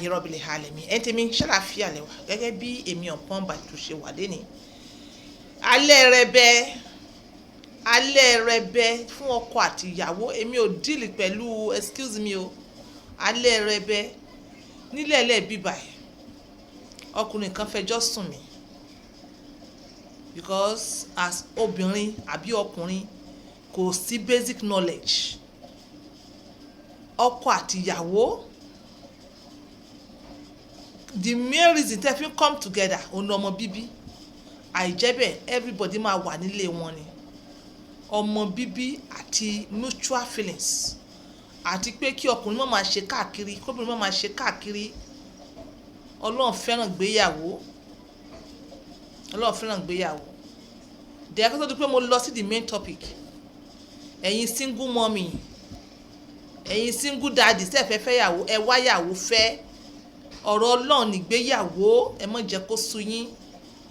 Rabbil alamin. Ẹ̀ tèmi, ṣàlàáfíà lẹ́wà gẹ́gẹ́ bí èmi ọ̀pọ̀n bàtú ṣe wà lénìí. Alẹ́ rẹ bẹ́, alẹ́ rẹ bẹ́ fún ọkọ àti ìyàwó. Èmi ò deal pẹ̀lú, excuse me o, alẹ́ rẹ bẹ́ nílẹ̀ lẹ́ẹ̀bí báyìí. Ọkùnrin kan fẹjọ́ sùn mí because as obìnrin àbí ọkùnrin, kò sí basic knowledge. Ọkọ àti ìyàwó, the main reason tẹ́ fi ń come together òun ni ọmọ bíbí. Àìjẹ́bẹ̀, everybody máa wà nílé wọn ni. Ọmọ bíbí àti mutual feelings, àti pé kí ọkùnrin má máa ṣe káàkiri, kóbìnrin má máa ṣe káàkiri. Ọlọ́run fẹ́ràn gbéyàwó, Ọlọ́run fẹ́ràn gbéyàwó. Dẹ̀ kó tó di pé mo lọ sí the main topic, ẹ̀yin single mommy, ẹ̀yin single daddy ṣe fẹ́ fẹ́yàwó, ẹ wáyàwó fẹ́. Ọ̀rọ̀ Ọlọ́run nígbéyàwó, ẹ má jẹ́ kó sú yín.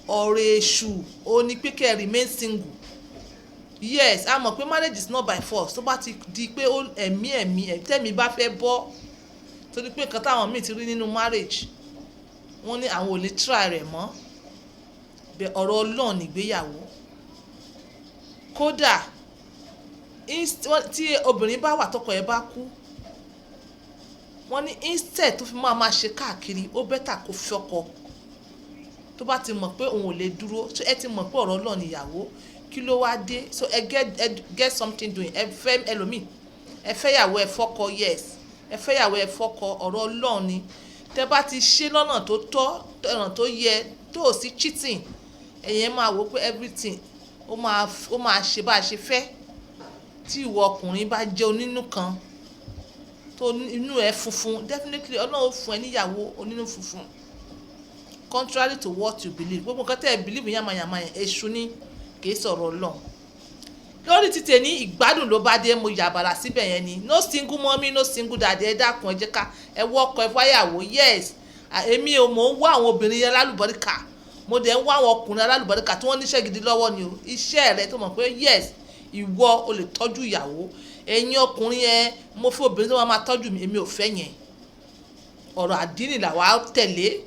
Ọ̀rọ̀ èṣù ó ní pé kẹ́ ẹ remain single. Yes, a mọ̀ pé marriage is not by force. Tó bá ti di pé ẹ̀mí tẹ́mi bá fẹ́ bọ́, torí pé nǹkan táwọn míì ti rí nínú marriage, wọ́n ní àwọn ò lè try rẹ̀ mọ́. Bẹ́ẹ̀, ọ̀rọ̀ Ọlọ́run nígbéyàwó. Kódà tí obìnrin bá wà, tọkọ ẹ̀ bá kú, wọ́n ní instead tó fi máa máa ṣe káàkiri, ó better kó fi ọkọ tó bá ti mọ̀ pé òun ò lè dúró. So ẹ ti mọ̀ pé ọ̀rọ̀ Ọlọ́run ìyàwó, kí ló wá dé? So ẹ get something doing. Ẹ fẹ́ ẹlòmíì, ẹ fẹ́ yàwó, ẹ fọ́kọ. Yes, ẹ fẹ́ yàwó, ẹ fọ́kọ. Ọ̀rọ̀ Ọlọ́run ni. Tẹ́ bá ti ṣe lọ́nà tó tọ́, ọ̀nà tó yẹ, tó ò sí cheating, ẹ̀yin máa wò pé everything ó máa ṣe bá a ṣe fẹ́. Tí ìwọ ọkùnrin bá jẹ́ onínú kan, tó inú ẹ funfun, definitely Ọlọ́run ó fún ẹ níyàwó onínú funfun, contrary to what you believe. Gbogbo nǹkan tẹ́ ẹ believe yamayama yẹn, èṣù ni, kì í sọ̀rọ̀ Ọlọ́run. Lórí títẹ̀ ní ìgbádùn ló bá dé, mo yàbàrà síbẹ̀ yẹn ni. No single mommy, no single daddy, ẹ dákun, ẹ jẹ́ ká ẹ wọ́kọ, ẹ fáyàwó. Yes, èmi ò mọ̀ ń wá àwọn obìnrin yẹn lálùbọ́ríkà, mo dẹ̀ ń wá àwọn ọkùnrin alálùbọ́ríkà tí wọ́n níṣẹ́ gidi lọ́wọ́ ni o. Iṣẹ́ rẹ tó mọ̀ pé yes, ìwọ o lè tọ́jú ìyàwó. Ẹ̀yin ọkùnrin yẹn, mo fẹ́ obìnrin tó máa máa tọ́jú mi, èmi ò fẹ́ yẹn. Ọ̀rọ̀ àdínì làwa tẹ̀lé.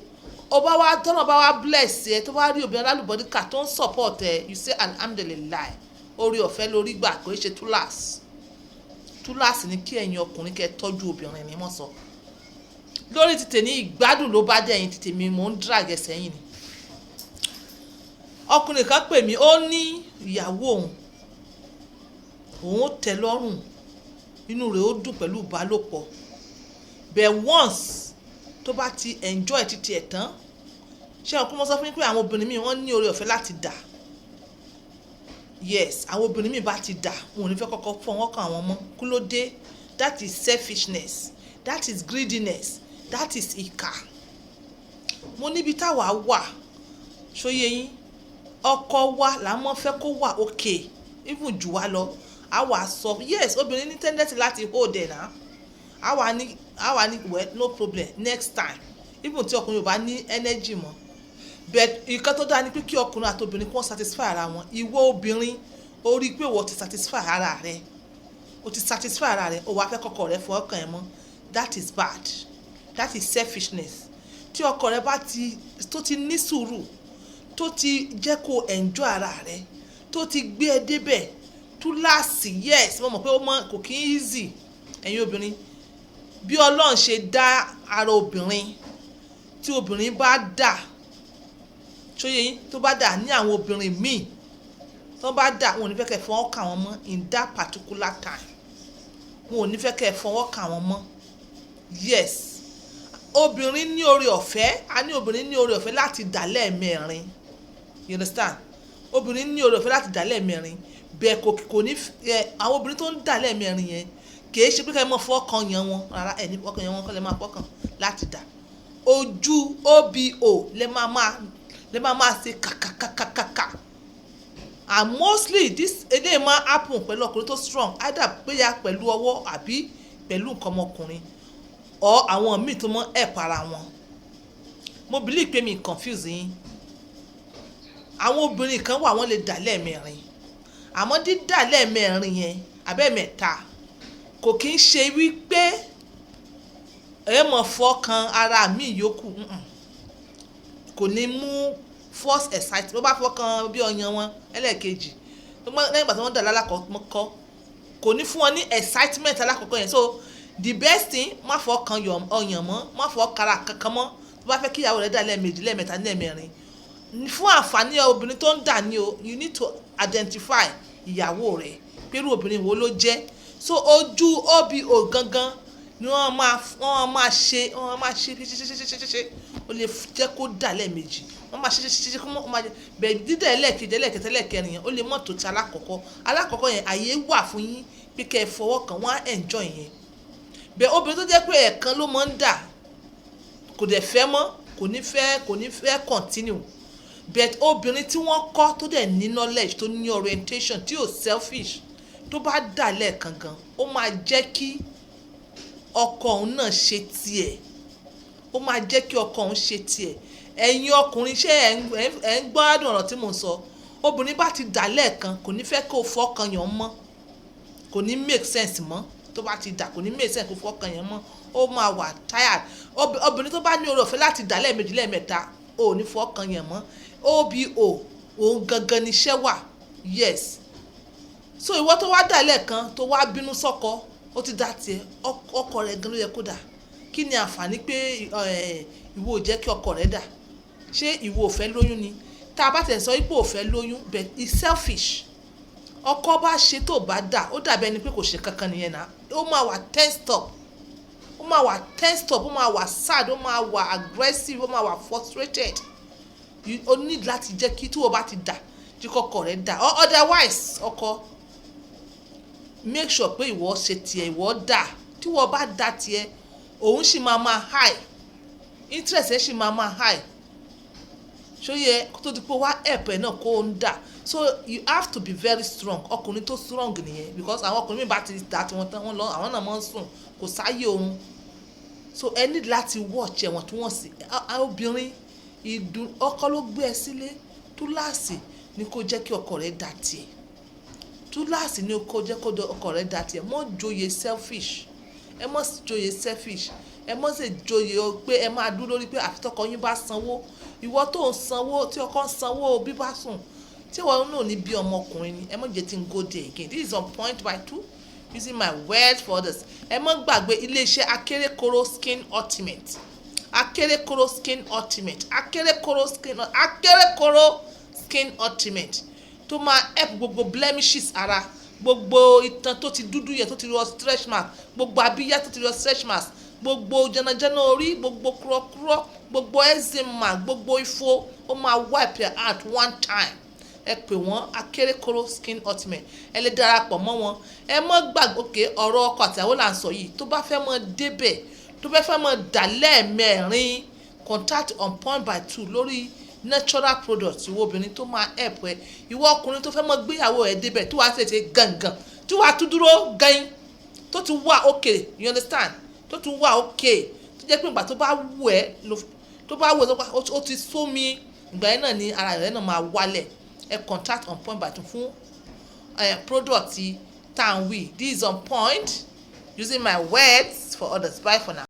Ó bá wá tọ́nà bá wá bless ẹ, tó bá rí obìnrin alálùbọ́ríkà tó ń support ẹ, you say alhamdulillahi, orí ọ̀fẹ́ lórí gbà, kò í ṣe túláàsì. Túláàsì ni kí ẹ̀yin ọkùnrin kẹ́ tọ́jú obìnrin ni wọ́n sọ. Lórí títẹ̀ ní ìgbádùn ló bá dé. Ẹ̀yin títẹ̀ mi, mò ń drag ẹsẹ̀ yìí ni. Ọkùnrin kan pè mí, ó ní ìyàwó òun, òun ó tẹ́ lọ́rùn, inú rẹ̀ ó dùn pẹ̀lú ìbálòpọ̀, but once tó bá ti enjoy títí ẹ̀ tán, ṣé ọkùnrin, mo sọ fún yín pé àwọn obìnrin míì, wọ́n ní oore ọ̀fẹ́ láti dà. Yes, àwọn obìnrin míì bá ti dà, wọn ò ní fẹ́ kọ́kọ́ fọwọ́ kàn àwọn mọ́. Kí ló dé? That is selfishness, that is greediness, that is ìkà. Mo níbi táwa wà, ṣóyè yín, ọkọ wa là mọ́ fẹ́ kó wà okay even jù wá lọ. A wà sọ yes, obìnrin ní tendency láti hold ẹ̀ náà. A wà ní well, no problem, next time, even tí ọkùnrin ò bá ní energy mọ́. But nǹkan tó dáa ni pé kí ọkùnrin àti obìnrin kí wọ́n satisfy ara wọn. Ìwọ obìnrin, ó rí i pé ìwọ ti satisfy ara rẹ, o ti satisfy ara rẹ, o wàá fẹ́ kọ́kọ́ rẹ fọ ọkàn ẹ mọ́. That is bad, that is selfishness. Tí ọkọ rẹ bá ti tó ti ní sùúrù, tó ti jẹ́ kó enjoy ara rẹ, tó ti gbé ẹ débẹ̀ túláàsì, yes, mo mọ̀ pé ó mọ kò kí ń easy. Ẹ̀yin obìnrin, bí Ọlọ́run ṣe dá ara obìnrin, tí obìnrin bá dà, ṣóyè yín, tó bá dà ní àwọn obìnrin míì tó bá dà, wọn ò ní fẹ́ kẹ́ fọwọ́ kà wọ́n mọ́ in that particular time. Wọn ò ní fẹ́ kẹ́ fọwọ́ kà wọ́n mọ́. Yes, obìnrin ní oore ọ̀fẹ́, a ní obìnrin ní oore ọ̀fẹ́ láti dà lẹ́ẹ̀mẹrin, you understand? Obìnrin ní oore ọ̀fẹ́ láti dà lẹ́ẹ̀mẹrin. Bẹ́ẹ̀ kò ní ẹ, àwọn obìnrin tó ń dà lẹ́ẹ̀mẹrin yẹn, kì í ṣe pé ká ẹ mọ̀ fọwọ́ yan wọn rárá. Ẹ̀ ní fọwọ́ yan wọn kọ́ lẹ́ máa fọkàn láti dà. Ojú obo lẹ́ máa ṣe kàkàkàkàkà. And mostly this eléyìí máa happen pẹ̀lú ọkùnrin tó strong, either bóyá pẹ̀lú ọwọ́ àbí pẹ̀lú nǹkan ọmọkùnrin or àwọn míì tó mọ́ help ara wọn. Mo believe pé mi confuse yín. Àwọn obìnrin kan wà, wọ́n lè dà lẹ́ẹ̀mẹrin, àmọ́ dídà lẹ́ẹ̀mẹrin yẹn abẹ́mẹ̀ta kò kí ń ṣe wípé Ẹ mọ̀ fọkàn ara mi yòókù, kò ní mú first excitement. Bó bá fọkàn bí ọyàn wọn ẹlẹ́ẹ̀kejì lẹ́yìn ìgbà tí wọ́n dà lálàkọ́kọ́, kò ní fún wọn ní excitement alákọ̀ọ́kọ́ yẹn. So the best thing, má fọkàn ọyàn mọ́, má fọkàrà kankan mọ́. Tó bá fẹ́ kí ìyàwó rẹ̀ dà lẹ́ẹ̀mejì, lẹ́ẹ̀mẹ́ta, lẹ́ẹ̀mẹ́rin, fún àǹfààní obìnrin tó ń dà ní o. You need to identify ìyàwó rẹ̀ pẹ̀lú obìnrin wo ló jẹ́. So ojú obo gangan ni wọ́n máa ṣe, wọ́n máa ṣe ṣe ṣe ṣe ṣe ṣe, ó lè jẹ́ kó dà lẹ́ẹ̀mejì. Wọ́n máa ṣe ṣe ṣe ṣe kó wọ́n máa bẹ̀rẹ̀ dídà ẹlẹ́ẹ̀kejì, ẹlẹ́ẹ̀kẹta, ẹlẹ́ẹ̀kẹrin yẹn, ó lè mọ̀ tó ti alákọ̀ọ́kọ́. Alákọ̀ọ́kọ́ yẹn, àyè wà fún yín pé kẹ́ ẹ fọwọ́ kàn, wọ́n á enjoy yẹn. Bẹ́ẹ̀ obìnrin tó jẹ́ pé ẹ̀ẹ̀kan ló máa ń dà, kò dẹ̀ fẹ́ mọ́, kò ní fẹ́ continue. But obìnrin tí wọ́n kọ́, tó dẹ̀ ní knowledge, tó ní orientation, tí ò selfish, tó bá dà lẹ́ẹ̀kan gan, ó máa jẹ́ kí ọkọ òun náà ṣe tiẹ̀, ó máa jẹ́ kí ọkọ òun ṣe tiẹ̀. Ẹ̀yin ọkùnrin, ṣé ẹ̀ ń gbádùn ọ̀rọ̀ tí mò ń sọ? Obìnrin bá ti dà lẹ́ẹ̀kan, kò ní fẹ́ kó fọkàn yàn mọ́, kò ní make sense mọ́. Tó bá ti dà, kò ní make sense kó fọkàn yàn mọ́, ó máa wà tired. Obìnrin tó bá ní oore ọ̀fẹ́ láti dà lẹ́ẹ̀mejì, lẹ́ẹ̀mẹ́ta, ò ní fọkàn yàn mọ́. Obo òun gangan níṣẹ́ wà. Yes, so ìwọ tó wá dà lẹ́ẹ̀kan, tó wá bínú sọ́kọ, ó ti dá tiẹ̀, ọkọ rẹ̀ gan ló yẹ kó dà. Kí ni àǹfààní pé ìwọ ò jẹ́ kí ọkọ rẹ̀ dà? Ṣé ìwọ ò fẹ́ lóyún ni? Tá a bá tẹ̀ sọ pé ò fẹ́ lóyún, but it's selfish. Ọkọ bá ṣe tó bá dà, ó dàbí ẹni pé kò ṣe kankan nìyẹn náà. Ó máa wà tensed up, ó máa wà tensed up, ó máa wà sad, ó máa wà aggressive, ó máa wà frustrated. You need láti jẹ́ kí tí o bá ti dà, jí kọ́kọ́ rẹ̀ dà. Otherwise, ọkọ, make sure pé ìwọ ṣe tiẹ̀, ìwọ dà. Tí wọ́n bá dà tiẹ̀, òun sì máa máa high interest ẹ̀, sì máa máa high ṣóyẹ kó tó di pé wá help ẹ̀ náà kó ń dà. So you have to be very strong. Ọkùnrin tó strong nìyẹn, because àwọn ọkùnrin mi bá ti dà tiwọn tán, wọ́n lọ, àwọn náà máa ń sùn, kò sáyé oorun. So ẹ need láti watch ẹ̀wọ̀n tí wọ́n sì obìnrin ìdùn. Ọkọ ló gbé ẹ sílé, túláàsì ni kó jẹ́ kí ọkọ rẹ̀ dà tiẹ̀, túláàsì ni kó jẹ́ kó ọkọ rẹ̀ dà tiẹ̀. Mọ́ joyè selfish, ẹ mọ́ joyè selfish, ẹ mọ́ sì joyè pé ẹ máa dúró lórí pé àfi tọkọ yín bá sanwó. Ìwọ tó ń sanwó, tí ọkọ ń sanwó bí bá sùn, tí ìwọ náà ní bí ọmọkùnrin ni. Ẹ mọ́ jẹ́ tí ń go there again. This is on point by two, using my words for others. Ẹ mọ́ gbàgbé iléeṣẹ́ Akérèkọ́rọ́ Skin Ultimate, Akérèkọ́rọ́ Skin Ultimate, Akérèkọ́rọ́ Skin, Akérèkọ́rọ́ Skin Ultimate, tó máa help gbogbo blemishes ara, gbogbo itan tó ti dúdú yẹn, tó ti rọ stretch mark, gbogbo abíyá tó ti rọ stretch mark, gbogbo jẹnajẹna orí, gbogbo kúrọ́kúrọ́, gbogbo eczema, gbogbo ifo, ó máa wipe your out one time. Ẹ pè wọ́n, Akérèkọ́rọ́ Skin Ultimate. Ẹ lè darapọ̀ mọ́ wọn. Ẹ mọ́ gbàgbé òkè ọ̀rọ̀ ọkọ àtìyàwó là ń sọ yìí. Tó bá fẹ́ mọ́ débẹ̀, tó bá fẹ́ mọ́ dà lẹ́ẹ̀mẹ́rin, contact On Point by Two lórí natural products. Ìwọ obìnrin tó máa help ẹ, ìwọ ọkùnrin tó fẹ́ mọ́ gbéyàwó ẹ débẹ̀, tó wàá tètè gangan, tí wàá tún dúró gan, tó tún wà okay, you understand, tó tún wà okay, tó jẹ́ pé ìgbà tó bá wù ẹ́, tó bá wù ẹ́, ó ti sú mi, ìgbà yẹn náà ni ara rẹ̀ náà máa wálẹ̀. Ẹ contact On Point by Two fún product tá à ń wí. This is On Point, using my words for others. Bye for now.